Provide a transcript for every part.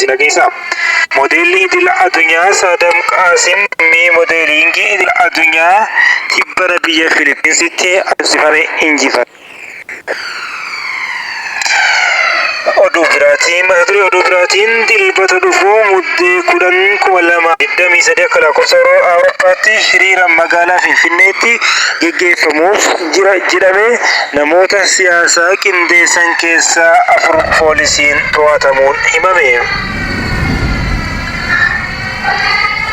isin dhageessa. Modeelli idil adunyaa Saadam Qaasim dorgommii modeeliingii idil adunyaa tibbana biyya Filippinsitti adeemsifame injifate. Oduu biraatiin mata duree oduu biraatiin Dilbata dhufu Muddee 10, 2023 akka lakkoofsa Awurooppaatti hiriira magaalaa Finfinneetti geggeeffamuuf jira jedhame namoota siyaasaa qindeessan keessaa 4 poolisiin to'atamuun himame.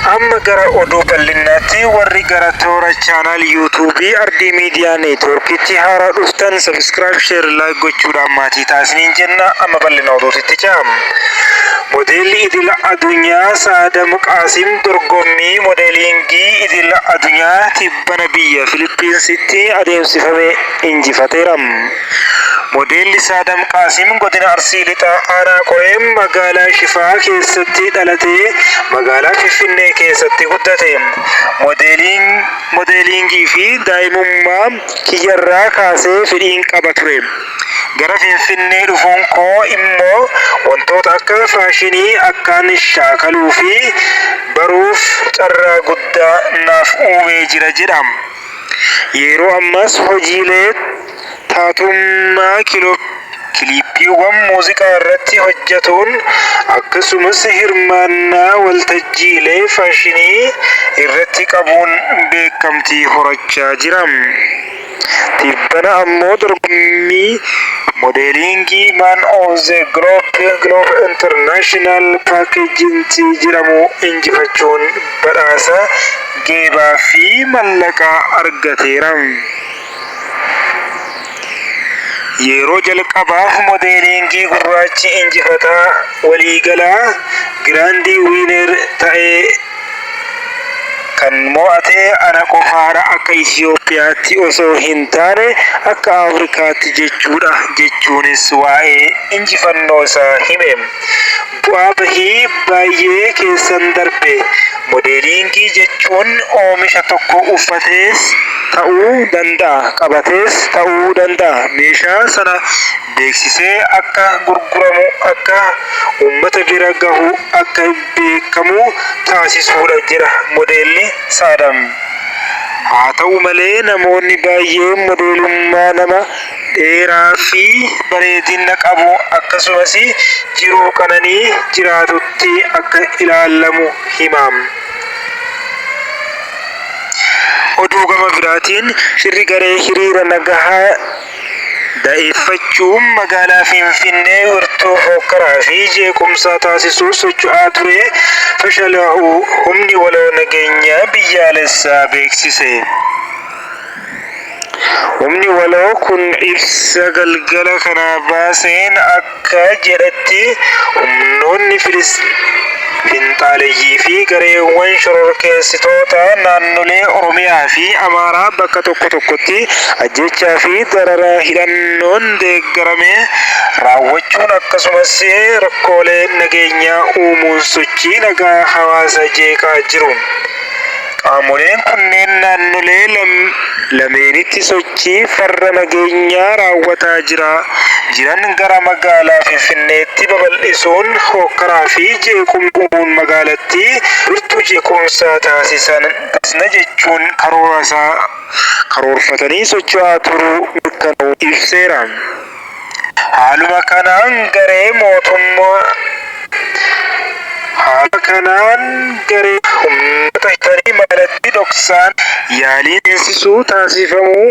Amma gara oduu bal'innaatti warri gara toora channel YouTube Ardii Media Networkitti haaraa dhuftan subscribe share like gochuudhaan maatii taasiniin jenna amma bal'ina oduutitti ce'a. Modeelli idila adunyaa Saadam Qaasim dorgommii modeeliingii idila adunyaa tibbana biyya Filiippiinsitti adeemsifame injifateera. Modeelli Saadam Qaasim godina Arsii Lixaa aanaa Qoree magaalaa Shifaa keessatti dhalatee magaalaa Finfinnee keessatti guddate. Modeeliingii fi daa'imummaa kiyyarraa kaasee fedhiin qaba ture. Gara Finfinnee dhufuun koo immoo wantoota akka faashinii akkaan shaakaluu fi baruuf carraa guddaa naaf uumee jira jedha. Yeroo ammaas hojiilee taatummaa kiliippiiwwan muuziqaa irratti hojjetuun akkasumas hirmaannaa waltajjiilee faashinii irratti qabuun beekamtii horachaa jira. Tibbana ammoo dorgommii modeeliingii Man of the Globe Globe International Pageant jedhamu injifachuun badhaasa geebaa fi mallaqaa argateera. Yeroo jalqabaaf modeeliingii gurraachi injifataa waliigalaa Giraandii Wiineer ta'ee kan mo'ate ana qofaadha akka Itoophiyaatti osoo hin taane akka Afrikaatti jechuudha jechuunis waa'ee injifannoo isaa hime. Bu'aa bahii baayyee keessan darbe. Modeeliingii jechuun oomisha tokko uffatees ta'uu danda'a, qabatees ta'uu danda'a. Meeshaa sana beeksisee akka gurguramu, akka uummata bira gahu, akka beekamu taasisuudha jedha modeelli Saadam. Haa ta'u malee namoonni baayyeen modeelummaa nama dheeraa fi bareedina qabu akkasumas jiruu qananii jiraatutti akka ilaalamu hima. Oduu gama biraatiin shirri garee hiriira nagahaa da'eeffachuun magaalaa Finfinnee wirtuu hookkaraa fi jeequmsaa taasisuuf socho'aa ture fashalaa'uu humni waloo nageenya biyyaalessaa beeksise. Humni waloo kun ibsa galgala kana baaseen akka jedhetti humnoonni finxaaleyyii fi gareewwan shororkeessitootaa naannolee Oromiyaa fi Amaaraa bakka tokko tokkotti ajjeechaa fi dararaa hidhannoon deeggarame raawwachuun akkasumas rakkoolee nageenyaa uumuun sochii nagaa hawaasa jeeqaa jiru. Qaamoleen kunneen naannolee lameenitti sochii farra nageenyaa raawwataa jiran gara magaalaa Finfinneetti babal'isuun hookkaraa fi jeequmsa uumuun magaalattii wiirtuu jeequmsaa taasisna jechuun karoorfatanii socho'aa turuu mirkanaa'uu ibseera. Haaluma kanaan garee mootummaa Haala kanaan garee humnoota hidhatanii magaalattii dhoksaan yaaliin seensisuu taasifamuu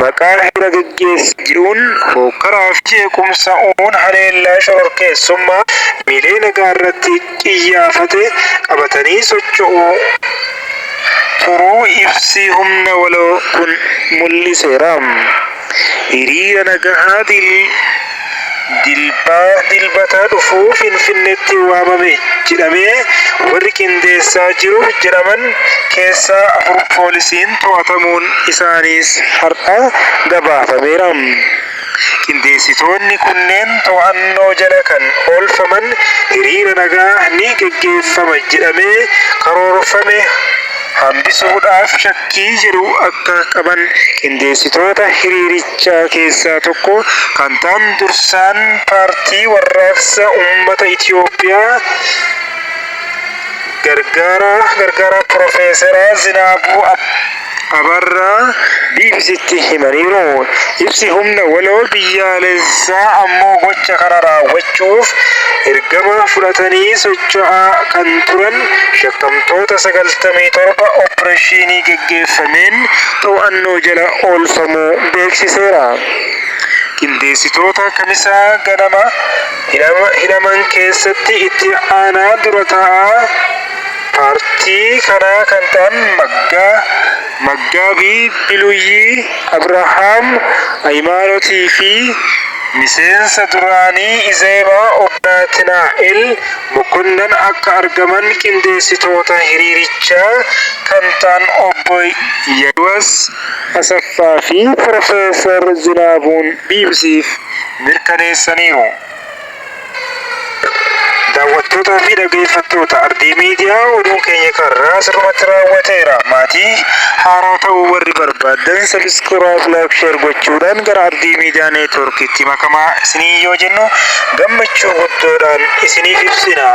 maqaa hiriira geggeessa jedhuun hookkaraa fi jeequmsa uumuun haleellaa shororkeessummaa lammiilee nagaa irratti qiyyaafate qabatanii socho'uu turuu ibsi humna waloo kun mul'iseera. Hiriira nagahaa Dilbata dhufu Finfinneetti waamame jedhamee warri qindeessaa jiru jedhaman keessaa 4 poolisiin to'atamuun isaaniis har'a gabaafameera. Qindeessitoonni kunneen to'annoo jala kan oolfaman hiriira nagaa ni geggeeffama jedhamee karoorfame. hambisuudhaaf shakkii jedhu akka qaban qindeessitoota hiriirichaa keessaa tokko kan ta'an dursaan paartii warraaqsa uummata Itiyoophiyaa gargaaraa Piroofeesaraa Zinaabuu Abarraa BBCtti himaniiru. Ibsi humna waloo biyyaalessaa ammoo gocha kana raawwachuuf ergama fudhatanii socho'aa kan turan shakkamtoota 97 oppireeshinii geggeeffameen to'annoo jala oolfamuu beeksiseera. Qindeessitoota Kamisaa ganama hidhaman keessatti itti aanaa dura taa'aa paartii kanaa kan ta'an Maggaabii Biluyyii Abrahaam Hayimaanotii fi miseensa duraanii Izeemaa Obbo Naatinaa'el Mokonnan akka argaman qindeessitoota hiriirichaa kan ta'an Obbo Yaduwas Asaffaa fi Pirofeesar Zinaabuun BBC'f mirkaneessaniiru. Daawwattootaa fi dhaggeeffattoota Ardii Miidiyaa oduun keenya karraa sirrumatti raawwateera. Maatii haaraa ta'uu warri barbaaddan subscribe, like, share gochuudhaan gara Ardii Miidiyaa Neetwoorkiitti makamaa isinii yoo jennu gammachuu guddoodhaan isiniif ibsina.